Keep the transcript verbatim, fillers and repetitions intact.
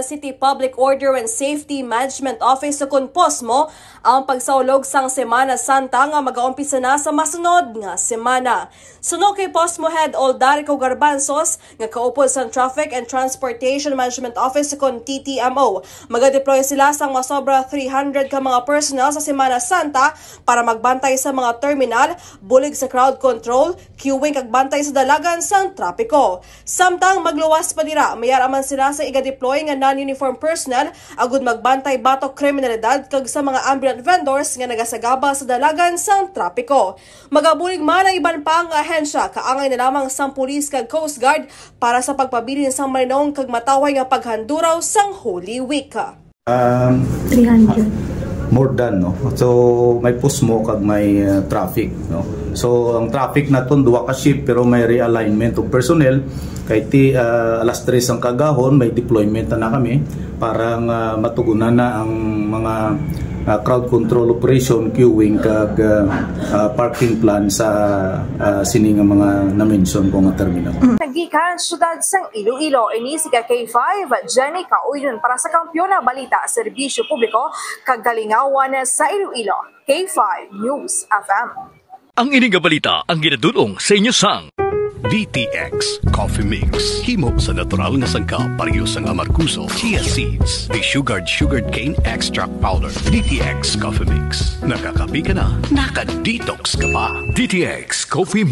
City Public Order and Safety Management Office, ukon POSMO, ang pagsaulog sang Semana Santa nga magaumpisa na sa masunod nga semana. Suno kay POSMO Head Oldarico Garbanzos, nga kaupod sang Traffic and Transportation Management Office, ukon T T M O, magadeploy sila sang masobra three hundred ka mga personnel sa Semana Santa para magbantay sa mga terminal, bulig sa crowd control, queuing kag bantay sa dalagan sang trapiko. Samtang magluwas pa dira, may ara man sila sa igadeploy nga non-uniform personnel agud magbantay batok kriminalidad kag sa mga ambulant vendors nga nagasagaba sa dalagan sang trapiko. Magabulig man ang iban pa nga ahensya, kaangay na lamang sang pulis kag Coast Guard para sa pagpabilin sang malinong kag matawhay nga paghanduraw sang Holy Week. Um, three hundred. More than, no? So, may POSMO kag may uh, traffic, no? So, ang traffic naton duha ka shift pero may realignment of personnel. Kay ti uh, alas tres ang kagahon, may deployment na, na kami para nga matugunan na ang mga uh, crowd control operation, queuing kag uh, uh, parking plan sa uh, sini nga mga na-mention ko nga terminal. Nagikan siyudad sang Iloilo, ini si ka K five, Jenny Kauyon para sa Kampiyon na Balita, Serbisyo Publiko kag Kalingawan sa Iloilo, K five News F M. Ang ini nga balita ang ginadul-ong sa inyo sang D T X Coffee Mix. Himo sa natural nga sangkap, pareho sang amargoso, chia seeds, desugared sugarcane extract powder. D T X Coffee Mix. Nakakape ka na, naka-detox ka pa. D T X Coffee